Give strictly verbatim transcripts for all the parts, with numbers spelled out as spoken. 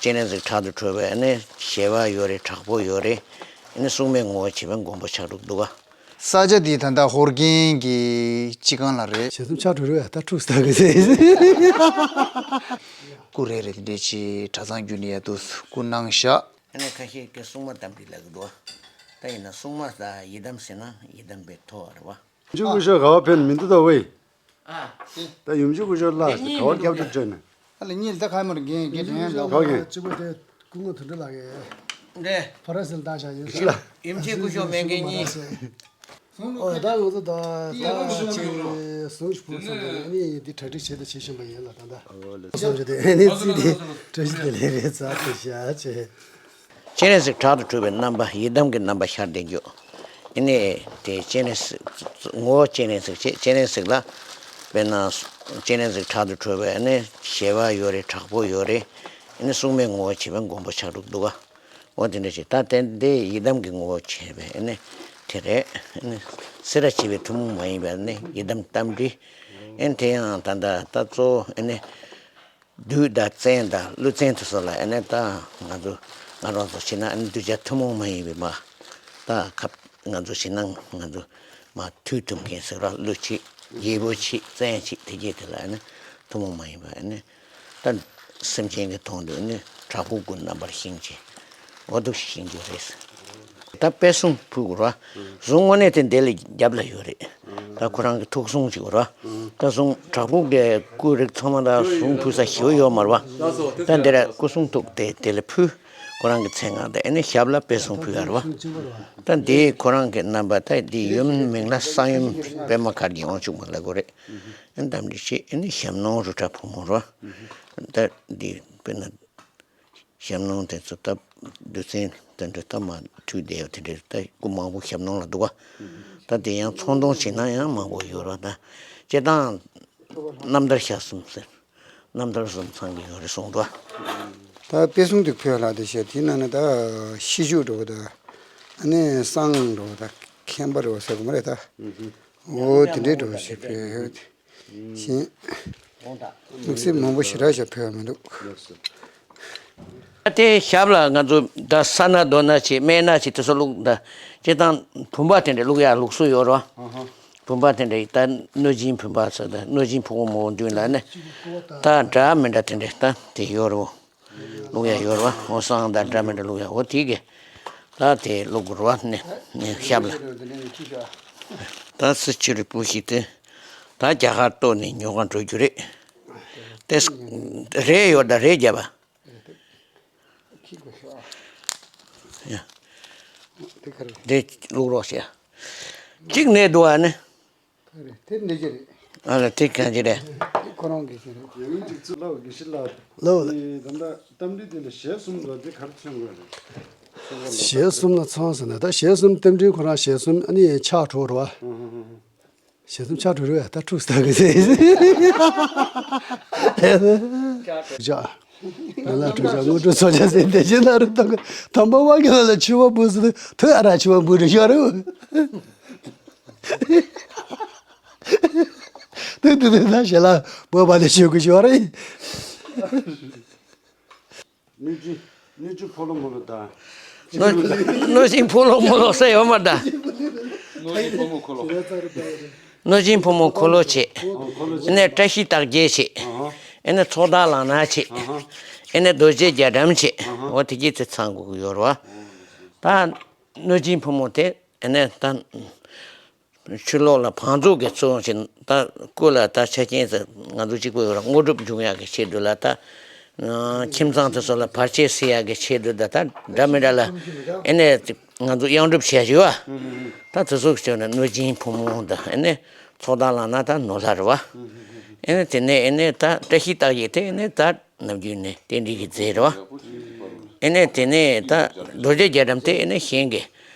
སྤྱན་རས་གཟིགས་ཕྲག་ཏུ་ཁྲོ་བའི་ཨ་ནི་ཞལ་བ་ཡོད་རེད། དྲག་པོ་ཡོད་རེད། ཨ་ནི་སྲུང་མའི་ངོ་བོ་བྱེད་པའི་མགོན་པོ་ཕྱག་དྲུག་འདུག་ག། ས་ཆ་འདི་ད་ལྟ་ཧོར་གན་གྱི་སྤྱི་ཁང་ལ་རེད། ཞལ་གསུམ་ཕྱག་དྲུག་རེད། ད་ཁྲུག་ས་གི་ཟེར། སྐུ་རེ་རེ་དེ་འདྲས་ཅིག་གྲྭ་ཚང་བརྒྱུད་ནས་ཡར་འདུག་སྐུ་གནང་བཞག། ཨ་ནི་ཁ་ཤས་ཀྱིས་སྲུང་མ་རྟ་མགྲིན་ལབ་ཀྱི་འདུག། ད་ཡིན་ན་སྲུང་མ་ད་ཡི་དམ་ཟེར་ན་ཡི་དམ་པའི་ཐོག་རེད་བ། ཡུམ་ཆེན་སྐུ་ཞབས་ག་བ་ཕེབས་མི་འདུག་ད་ཝེ། ད་ཡུམ་ཆེན་སྐུ་ཞབས་ལ་ག་བ་སྐྱབས་འགྲོ་བྱས་ནས། ཨ་ལ་གཉིས་ད་ཁ་མར་རྒན་རྒན་དྲན་ལ། ག་བ་རྒན། གཅིག་པོ་དེ་སྐུ་ངོ་དོན་གྲུབ་ལགས་ཀྱིས། འདྲེ། ཕ་ར་སིལ་བཏང་བཞག་ཡོད་ས། ཡུམ་ཆེན་སྐུ་ཞབས་མེད་མཁན་གཉིས། ཨོ་ད་ང་ཚོ་ད་ད་ཅིག་ཟུང་ཞིག་ཕུལ་སོང་ད་ཨ་ནི་འདི་གྲ་སྒྲིག་བྱེད་དང་བྱེད་བཞིན་པ་ཡིན་ལ་ད་ལྟ། བསམ་རྒྱུ་དེ་ཨ་ནི་རྩིས་དེ་བཀྲ་ཤིས་བདེ་ལེགས་རེད་ཚར་དེ་བཞག་བྱས། སྤྱན་རས་གཟིགས་ཕྲག་ཏུ་ཁྲོ་བའི་རྣམ་པ་ཡི་དམ་གྱི་རྣམ་པ་ཤར་བསྡད་རྒྱུ། ཨ་ནི་དེ་སྤྱན་རས་གཟིགས་ངོ་བོ་སྤྱན་རས་གཟིགས་བྱས། སྤྱན་རས་གཟིགས་ལ་དཔེར་ན་སྤྱན་རས་གཟིགས་ཕྲག་ཏུ་ཁྲོ་བའི་ཨ་ནི་ཞལ་བ་ཡོད་རེད། དྲག་པོ་ཡོད་རེད། ཨ་ནི་སྲུང་མའི་ངོ་བོ་བྱེད་པའི་མགོན་པོ་ཕྱག་དྲུག་འདུག་ག། འོ་དེ་འདྲ་ཞིག་ད་དེ་འདི་ཡི་དམ་གྱི་ངོ་བོ་བྱས་པའི་ཨ་ནི་དེ་རེད། ཨ་ནི་སེ་ར་བྱེས་པའི་ཐུན་མོང་མ་ཡིན་པའི་ཨ་ནི་ཡི་དམ་རྟ་མགྲིན། ཨ་ནི་དེ་ཡང་ད་ལྟ་ད་གཙོ་བོ་ཨ་ནི། བདུད་དང་བཙན་དང་ཀླུ་བཙན་དེ་ཚོ་ལ་ཨ་ནི་ད་ང་ཚོ་ང་རང་ཚོ་བྱས་ན་ཨ་ནི་གདུལ་བྱ་ཐུན་མོང་མ་ཡིན་པའི་མ་ད་ཁབ་ང་ཚོ་བྱས་ན་ང་ཚོ་མ་ཐུགས་ཐུབ་མཁན་ཟེར་བ་ཀླུ་ཆེ་རྒྱལ་པོ་ཆེ་བཙན་ཆེ་དེ་གྱད་དེ་ལ་ཨ་ནི་ཐུན་མོང་མ་ཡིན་པ་ཨ་ནི་ད་སེམས་ཅན་གྱི་དོན་དུ་ཨ་ནི་དྲག་པོ་དགུ་རྣམ་པར་བཞེངས་བྱས་འོ་འདུག་བཞེངས་རྒྱུ་རེད། ད་དཔེ་གཟུངས་ཕུལ་དགོས་ར། གཟུངས་དངོས་གནས་དེ་འདི་ལ་རྒྱབ་ལ་ཡོད་རེད། ད་ཁོ་རང་གི་ཐུགས་གཟུངས་ཅིག་ར། ད་གཟུངས་བྲག་ཕུག་གི་སྐུ་རིགས་ཚང་མ་ལ་གཟུངས་ཕུལ་ས་ཞེ་པོ་ཡོད་མ་རེད་བ། ད་འདི་ར་སྐུ་གསུང་ཐུགས་དེ་དེ་ལ་ཕུལ། ཁོ་རང་གི་མཚན་སྔགས་དང་ཨ་ནི་ཞབས་ལ་དཔེ་གཟུངས་ཕུལ་ཡ་རེད་བ། ད་འདི་ཁོ་རང་གི་རྣམ་པ་ད་འདི་ཡུམ་མིང་ལ་གསང་ཡུམ་པདྨ་དཀར་གྱི་དབང་ཕྱུག་མ་ལབ་དགོས་རེད། ཨ་ནི་དམ་ཚིག་བྱེད། ཨ་ནི་ཞབས་ནོར་རུ་དྲ་ཕུག་མོ་རེད་བ། ད་འདི་དཔེར་ན། ཞབས་ནོར་དེ་ཚོ་ད་བདུད་བཙན་དེ་འདྲ་ད་མ་འཁྲུགས་བསྡད་ཡོད་དེ་འདྲ་ད་སྐུ་མང་པོ་ཞབས་ནོར་ལ་འདུག་ག། ད་དེ་ཡང་ཚོང་དོན་བྱེད་ན་ཡང་མང་པོ་ཡོད་ར། ད་སྤྱིར་བཏང་རྣམ་ཐར་ཞལ་གསུམ་ཟེར། རྣམ་ཐར་གསུམ་ཚང་གི་ཡོད་རེད་གསུངས་འདུག་ག། ད་དཔེ་གཟུངས་དེ་ཕུལ་ལ་དེ་བཤད་དེ་ན་ནི་ད་ཤིས་བརྗོད་འགྲོ་གི་ད་ཨ་ནི་གསང་འགྲོ་གི་ད་མཁན་པ་རེད་བ་ཟེར་གི་མ་རེད་ད། འོ་དེ་འདྲའི་འགྲོ་ཞིག་ཕུལ་ཡོད། ཞེས། དམིགས་བསལ་མང་པོ་ཞེ་དྲག་ཞིག་ཕུལ་བ་མི་འདུག། ད་དེ་ཞབས་ལ་ང་ཚོ་ད་ས་སྣ་རྡོ་སྣ་བྱས་སྨན་སྣ་བྱས་དེ་ཚོ་བླུགས། ད་སྤྱིར་བཏང་བུམ་པ་དེ་འདྲ་བླུགས་ཡ་ལུགས་སྲོལ་ཡོད་རེད་བ། བུམ་པ་དེ་འདྲ་ད་གནོད་སྦྱིན་བུམ་པ་ཟེར། ད་གནོད་སྦྱིན་ཕུང་པོ་མོ་མདུན་ལ་ནི་ད་འདྲ་མི་འདྲ་དེ་འདྲ་ད་དེ་ཡོད་རེད་བ། བླུགས་ཡ་ཡོད་རེད་བ། འོ་བསང་དང་འདྲ་མི་འདྲ་བླུགས་ཡ་འོ་དེ་གི་ད་དེ་བླུགས་དགོས་རེད་བ། ནི་ནི་ཞབས་ལ། ད་སི་ཆུ་རི་སྤུ་ཞིག་དེ་ད་རྒྱ་གར་གཏོར་ནས་ཉོ་ག་འགྲོ་རྒྱུ་རེད། དེ་རས་ཡོད་ད་རས་བརྒྱབ་པ། ཡ། དེ་བླུགས་རོགས་བྱས། གཅིག་ནས་འདུག་ཨ་ནི། ཨ་ལ་དེ་གང་ཅི་རེད། ཁོ་རང་གི་ཞིག་རེད། ཡང་གཅིག་ཚུར་ལབ་དགེ་བཤེས་ལགས། ལོ། དེ་ད་ལྟ་རྟ་མགྲིན་དེ་ལ་ཞལ་གསུམ་འདུག་དེ་ག་རེ་མཚོན་དགོས་རེད། ཞལ་གསུམ་ལ་མཚོན་ཟེར་ན་ད་ཞལ་གསུམ་རྟ་མགྲིན་ཁོ་རང་ཞལ་གསུམ་ཨ་ནི་ཕྱག་དྲུག་རེད་བ། ཞལ་གསུམ་ཕྱག་དྲུག་རེད་བ། ད་དྲུག་ཟེར་གི་ཟེར། ང་ལ་དྲུག་ཅག་དངོས་གྲུབ་ཚོགས་ཅག་ཟེར་དེ་བཞིན་ན་རུ་དང་གི་དམ་པ་དབང་གི་ལ་ལ་ཆུ་བ་འབུ་ཟེར་དུ་ཐོས་ཨ་ར་ཆུ་བ་འབུ་རུ་ཤོར་རུ། དུ་དུ་དུ་ན་ཞེ་ལ་བོད་པ་ལས་ཤོད་གི་ཤོར་རེད། གནོད་སྦྱིན། གནོད་སྦྱིན་ཕོ་ལོ་མོ་ལོ་དང་། གནོད་གནོད་སྦྱིན་ཕོ་ལོ་མོ་ལོ་ཟེར་ཡོད་མ་རེད་ད། གནོད་སྦྱིན་ཕོ་མོ་འཁོར་ལོ། གནོད་སྦྱིན་ཕོ་མོ་འཁོར་ལོ་བྱས། ཨ་ནི་བཀྲ་ཤིས་རྟགས་བརྒྱད་བྱས། ཨ་ནི་ཚོགས་བདག་ལག་ན་བྱས། ཨ་ནི་རྡོ་རྗེ་རྒྱ་གྲམ་བྱས། འོ་དེ་གྱིས་དེ་ཚང་དགོས་ཀྱི་ཡོད་རེད་བ། ད་གནོད་སྦྱིན་ཕོ་མོ་དེ་ཨ་ནི་ད། ཆུ་ལོག་ལ་བང་མཛོད་ཀྱི་ཚུལ་བཞིན་ད་སྐུ་ལ་ད་ཆ་རྐྱེན་ཟེར་ང་ཚོ་གཅིག་པོ་ཡོད་ར། དངོས་གྲུབ་འབྱུང་ཡག་གི་ཆེད་དུ་ལ་ད་ཁྱིམ་ཚང་དེ་ཚོ་ལ་བར་ཆད་སེལ་ཡག་གི་ཆེད་དུ་ད་ད་འདྲ་མི་འདྲ་ལ་ཨེ་ནས་ང་ཚོ་གཡང་སྒྲུབ་བྱས་ཞུ་བ། ད་དེ་ཚོ་བྱས་ན་གནོད་སྦྱིན་ཕོ་མོ་ད་ཨེ་ནས་ཚོགས་བདག་ལག་ན་ད་ནོར་ལྷ་རེད་བ། ཨེ་ནས་དེ་ནས་ཨེ་ནས་ད་བཀྲ་ཤིས་རྟགས་བརྒྱད་དེ་ཨེ་ནས་ད། ནམ་རྒྱུན་ནས་རྟེན་འབྲེལ་གྱི་རྫས་རེད་བ། ཨེ་ནས་དེ་ནས་ད་རྡོ་རྗེ་རྒྱ་གྲམ་དེ་ཨེ་ནས་གཞན་གྱི་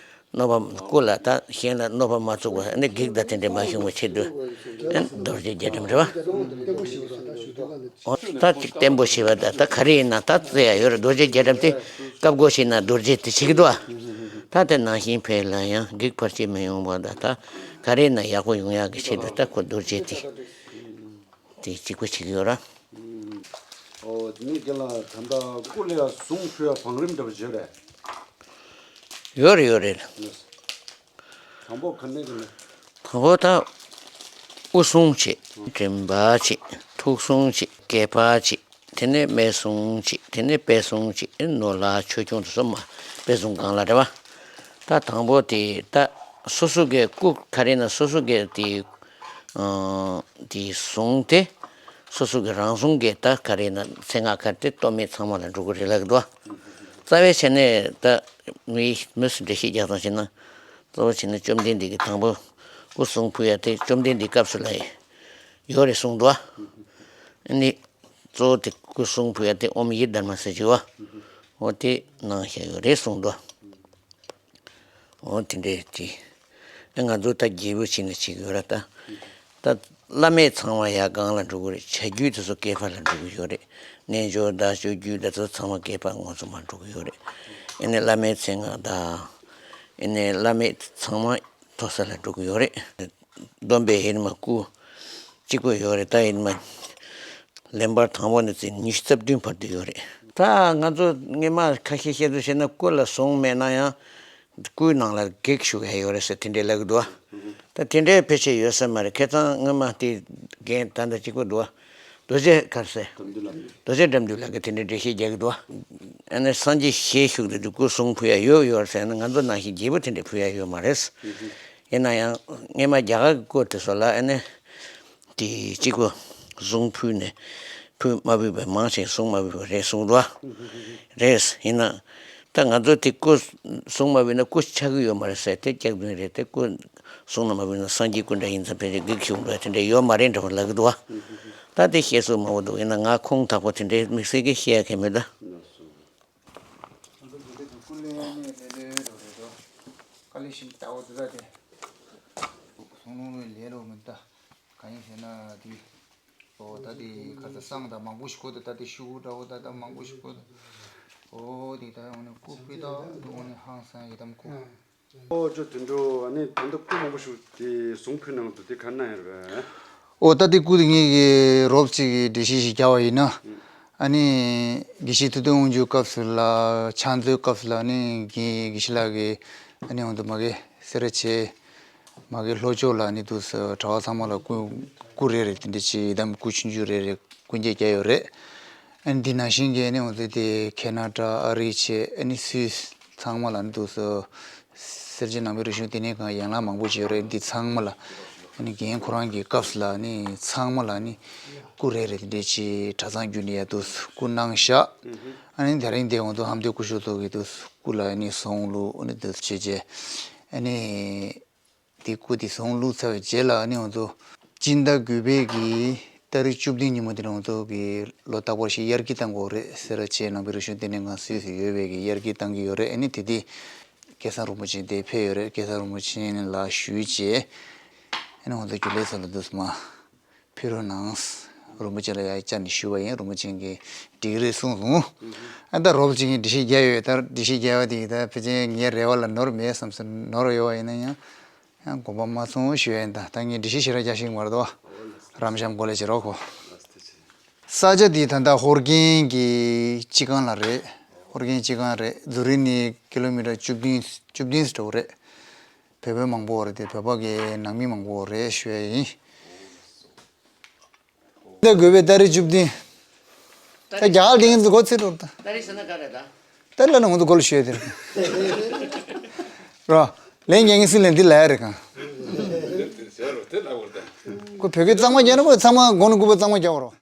གནོད་པ་སྐུ་ལ་ད་གཞན་ལ་གནོད་པ་མ་བཙུགས་པ་ཨེ་ནས་བགེགས་དང་དེ་འདྲ་མ་བྱུང་བའི་ཆེད་དུ་ཨེ་རྡོ་རྗེ་རྒྱ་གྲམ་རེད་བ། འོ་ད་ཅིག་བརྟན་པོ་བྱེད་པ་ད་ད་ག་རེ་ཡིན་ན་ད་རྩེ་ཡ་ཡོད་རེད། རྡོ་རྗེ་རྒྱ་གྲམ་དེ་སྐབས་འགོ་ཞིག་ན་རྡོ་རྗེ་དེ་བྱེད་ཀྱི་འདུག་བ། ད་དེ་ནང་བཞིན་ཕེབས་ལ་ཡང་བགེགས་བར་ཆད་མི་ཡོང་བ་ད་ད་ག་རེ་ཡིན་ན་ཡག་པོ་ཡོང་ཡག་གི་ཆེད་དུ་ད་ཁོ་རྡོ་རྗེ་དེ། དེ་གཅིག་པ་ཞིག་ཡོད་ར། ཨོ་དེ་ནས་རྒན་ལགས་ད་ལྟ་སྐུ་ལ་ཡ་གཟུངས་ཕུལ་ཡ་བང་རིམ་འདྲ་པོ་ཡོད་རེད། ཡོད་རེད་ཡོད་རེད། དང་པོ་ག་ནས་ག་ནས། དང་པོ་ད། དབུ་གཟུངས་བྱེད། མགྲིན་པ་བྱེད། ཐུགས་གཟུངས་བྱེད། སྐེད་པ་བྱེད། དེ་ནས་སྨད་གཟུངས་བྱེད། དེ་ནས་པད་གཟུངས་བྱེད། ནོར་ལྷ་ཆོས་སྐྱོང་དུ་སོ་མ། པད་གཟུངས་སྒང་ལ་རེད་བ། ད་དང་པོ་དེ་ད་སོ་སོ་གི་སྐུ་ག་རེ་ན་སོ་སོ་གི་དེ་ཨ་དེ་གཟུངས་དེ་སོ་སོ་གི་རང་གཟུངས་གི་ད་ག་རེ་ན་མཚན་སྔགས་ག་རེ་དེ་གཏོར་མའི་ཚང་མ་ལ་འགྲོ་གི་རེད་ལབ་གི་འདུག་བ། རྩ་བའི་ཆ་ནས་ད་མི་མི་སུ་འགྲེལ་བཤད་རྒྱག་ཙང་བྱས་ན། གཙོ་བོ་བྱས་ན་བཅོམ་ལྡན་འདས་ཀྱིས་དང་པོ་སྐུ་གཟུངས་ཕུལ་ཡ་དེ་བཅོམ་ལྡན་འདས་སྐབས་སུ་ལ་ཡོད་རེད་གསུངས་འདུག་བ། ཨ་ནི་གཙོ་བོ་དེ་སྐུ་གཟུངས་ཕུལ་ཡ་དེ་ཨོཾ་ཡེ་དྷརྨཱ་ཟེར་གྱི་བ། འོ་དེ་གནང་བཞག་ཡོད་རེད་གསུངས་འདུག་བ། འོ་དེ་འདྲས་དེ། ཨ་ང་ཚོ་ད་རྒྱས་པོ་བྱས་ནས་བྱེད་དགོས་ར་ད། ད་བླ་མེད་ཚང་མ་ཡར་སྒང་ལ་འགྲོ་གི་རེད། བྱ་རྒྱུད་དེ་ཚོ་སྐེད་པ་ལ་འགྲོ་གི་ཡོད་རེད། རྣལ་འབྱོར་དང་སྤྱོད་བརྒྱུད་དེ་ཚོ་ཚང་མ་སྐེད་པ་ངོ་ཚ་མ་འགྲོ་གི་ཡོད་རེད། ཨེ་ནས་བླ་མའི་མཚན་སྔགས་དང་། ཨེ་ནས་བླ་མེད་ཚང་མ་མཐོ་ས་ལ་འགྲོ་གི་ཡོད་རེད། སྡོམ་པའི་ཨེ་ནས་མ་སྐུ་གཅིག་པོ་ཡོད་རེད། ད་ཨེ་ནས་མ་ལེན་པར་དང་པོ་ནས་བརྩིས་ཉི་ཤུ་རྩ་བདུན་བར་དུ་ཡོད་རེད། ད་ང་ཚོ་སྔས་མ་ཁ་ཤས་བཤད་ཚུལ་བྱས་ན་སྐུ་ལ་གཟུངས་མེད་ན་ཡང་། སྐུའི་ནང་ལ་བགེགས་ཞུགས་ཡ་ཡོད་རེད་ཟེར་དེ་འདྲའི་ལབ་ཀྱི་འདུག་བ། ད་དེ་འདྲའི་ཕལ་ཆེར་ཡོད་ས་མ་རེད། ཁ་སང་སྔོན་མ་དེ་རྒན་ད་ལྟ་གཅིག་པོ་འདུག་བ། རྡོ་རྗེ་ག་རེ་ཟེར། རྡོ་རྗེ་དགྲ་འདུལ་ལགས་ཀྱིས་དེ་འདྲའི་འགྲེལ་བཤད་རྒྱག་གི་འདུག་བ། ཨ་ནི་སངས་རྒྱས་ཞལ་བཞུགས་དེ་དུས་སྐུ་གཟུངས་ཕུལ་ཡ་ཡོད་ཡོད་ཟེར་ན་ང་ཚོ་ནང་བཞིན་རྒྱས་པོ་དེ་འདྲའི་ཕུལ་ཡ་ཡོད་མ་རེད། ཡིན་ན་ཡང་སྔོན་མ་རྒྱ་གར་གྱི་སྐོར་དེ་ཚོ་ལ་ཨ་ནི། དེ་གཅིག་པོ་གཟུངས་ཕུལ་ནས་ཕུལ་མ་ཕུལ་བའི་མང་ཆེ་གཟུངས་མ་ཕུལ་བ་རེད་གསུངས་འདུག་བ། རེད། ཡིན་ན་ད་ང་ཚོ་དེ་སྐུ་གཟུངས་མ་ཕུལ་ན་སྐུ་ཆགས་ཀྱི་ཡོད་མ་རེད་ཟེར་དེ་སྐྱག་རྫུན་རེད། དེ་སྐུ་གཟུངས་ན་མ་ཕུལ་ན་སངས་རྒྱས་སྐུ་འདྲ་ཡིན་ཙང་ཕལ་ཆེར་བགེགས་ཞུགས་འགྲོ་དེ་འདྲ་ཡོད་མ་རེད་འདྲ་བ་ལབ་ཀྱི་འདུག་བ། ད་དེ་བཤད་སྲོལ་མང་པོ་འདུག་ཡིན་ན་ང་ཁུངས་དག་པོ་དེ་འདྲའི་དམིགས་བསལ་གྱི་བཤད་ཡ་གལ་མེད་ད། ང་ཚོ་དེ་དུས་སྐུ་ལས་ནས་ལས་ལས་རོ་རེད་དོ། དཀའ་ལས་ཤིན་ཏུ་ལྟ་བུ་དེ་ད་དེ། གཟུངས་ལུང་ལས་ལས་རོ་མི་ད། གང་ཡིན་ཟེར་ན་དེ། ཨོ་ད་དེ་ཁ་ཚ་སང་ད་མང་པོ་ཞིག་གོ་ད་ད་དེ་ཤུ་གུ་འདྲ་བོ་ད་ད་མང་པོ་ཞིག་གོ་ད། ཨོ་དེ་ད་ཡང་ནི་སྐུ་ཕུད་ད་འདུག་ནི་ཧང་སང་ཡི་དམ་སྐུ། ཨོ་ཅོ་དོན་གྲུབ་ཨ་ནི་ད་ལྟ་སྐུ་མང་པོ་ཞིག་དེ་གཟུངས་ཕུལ་གནང་འདུག་དེ་ག་ན་ཡར་བས། ཨོ་ད་དེ་སྐུ་དེ་ངེད་ཀྱི་རོབ་ཅིག་གི་འགྲེལ་བཤད་ཞིག་རྒྱག་པ་ཡིན་ན། ཨ་ནི་དགེ་བཤེས་ཐུབ་བསྟན་དབང་ཕྱུག་སྐབས་སུ་ལ་ཕྱག་མཛོད་སྐབས་སུ་ལ་ཨ་ནི་དགེ་དགེ་བཤེས་ལགས་ཀྱིས་ཨ་ནི་འོང་དུ་མ་གི་སེ་ར་བྱེས་མ་གི་ལྷོ་ཕྱོགས་ལ་ཨ་ནི་དུ་གྲྭ་པ་ཚང་མ་ལ་སྐུ་སྐུ་རེ་རེ་དེ་འདྲ་ཅིག་ཡི་དམ་སྐུ་ཆུང་ཆུང་རེ་རེ་སྐུ་འགྱེད་བརྒྱབ་ཡོད་རེད། ཨ་ནི་འདི་ནང་བཞིན་གྱི་ཨ་ནི་འོང་དུ་དེ་ཁེ་ན་ཌ་ཨ་རི་བྱེས་ཨ་ནི་སུད་སི་ཚང་མ་ལ་ཨ་ནི་དུ་སེ་ར་བྱེས་ནང་པའི་རིག་གཞུང་བསྟི་གནས་ཁང་ཡན་ལག་མང་པོ་ཅིག་ཡོད་རེད། འདི་ཚང་མ་ལ་ཨ་ནི་རྒན་ཁོ་རང་གི་སྐབས་སུ་ལ་ཨ་ནི་ཚང་མ་ལ་ཨ་ནི་སྐུ་རེ་རེ་དེ་འདྲས་ཅིག་གྲྭ་ཚང་བརྒྱུད་ནས་ཡ་དུ་སྐུ་གནང་བཞག་ཨ་ནི་དེ་རིང་འདི་འོང་དུ་ཧམ་འདོད་སྐུ་ཞབས་ཚོ་གི་དུ་སྐུ་ལ་ཨ་ནི་གཟུངས་བླུགས་ཨ་ནི་དུ་བྱས་རྗེས་ཨ་ནི་དེ་སྐུ་དེ་གཟུངས་བླུགས་ཚར་བའི་རྗེས་ལ་ཨ་ནི་འོང་དུ་སྤྱི་ཟླ་དགུ་པའི་གི་ཏ་རིག་བཅུ་བདུན་ཉིན་མོ་དེ་རིང་འོང་དུ་གི་ལོ་རྟག་པར་ཞིག་དབྱར་སྐྱིད་བཏང་དགོས་རེད། སེ་ར་བྱེས་ནང་པའི་རིག་གཞུང་བསྟི་གནས་ཁང་སུད་སི་ཡོད་པའི་གི་དབྱར་སྐྱིད་བཏང་གི་ཡོད་རེད། ཨ་ནི་དེ་དེ། སྐལ་བཟང་རིན་པོ་ཆེ་འདིར་ཕེབས་ཡོད་རེད། སྐལ་བཟང་རིན་པོ་ཆེ་ལ་ཞུས་རྗེས་ཨ་ནི་འོང་དུ་རྒྱུན་ལས་ཚོ་ལ་འདུག་སེ་མ་ཕེབས་རོགས་གནང་། རིན་པོ་ཆེ་ལ་ཡར་བཅར་ནས་ཞུས་པ་ཡིན། རིན་པོ་ཆེ་གིས་འགྲིག་རེད་གསུངས་སོང་། ཨ་ད་རོབ་ཅིག་གིས་འགྲེལ་བཤད་རྒྱག་ཡོད། ད་འགྲེལ་བཤད་རྒྱག་པ་དེ་ཡིན་ད་ཕལ་ཆེར་ངའི་རེ་བ་ལ་ནོར་མེད་བསམ་སོང་། ནོར་ཡོད་པ་ཡིན་ན་ཡང་ཡང་དགོངས་པ་མ་ཚོམ་ཞུ་ཡ་ཡིན། ད་ད་ངས་འགྲེལ་བཤད་ཞེ་དྲག་རྒྱག་ཤེས་ཀྱི་མ་རེད་དོ། རམ་ཤམ་གོ་ལེ་བྱེད་རོགས་གོ། ས་ཆ་འདི་ད་ལྟ་ཧོར་ཀན་གྱི་སྤྱི་ཁང་ལ་རེད། ཧོར་ཀན་སྤྱི་ཁང་རེད། ཛུ་རིག་ནས་ཀི་ལོ་མི་ཊར་བཅུ་བདུན་བཅུ་བདུན་ཙམ་འགྲོ་གི་རེད། བོད་པ་མང་པོ་རེད་དེ་བོད་པ་གི་ནང་མི་མང་པོ་རེད་ཞུ་ཡ་ཡིན། ད་དགོས་པའི་ཏ་རིག་བཅུ་བདུན། ད་རྒྱ་གར་དེ་ངས་འདི་གོ་ཚེ་འགྲོ་ད། ཏ་རིག་ཟེར་ན་ག་རེད་ད། ཏ་རིག་ལ་ནི་ང་ཚོ་གོ་ལ་ཞུ་ཡ་དེ་རེད། རོ། ལན་རྒྱག་མཁན་སུ་ལན་འདི་ལ་ཡ་རེད་གང་། ཁོ་བོད་སྐད་གཙང་མ་རྒྱག་ན་ཁོ་ཚང་མ་མགོ་ནས་རྐུབ་བར་གཙང་མ་རྒྱག་རོགས།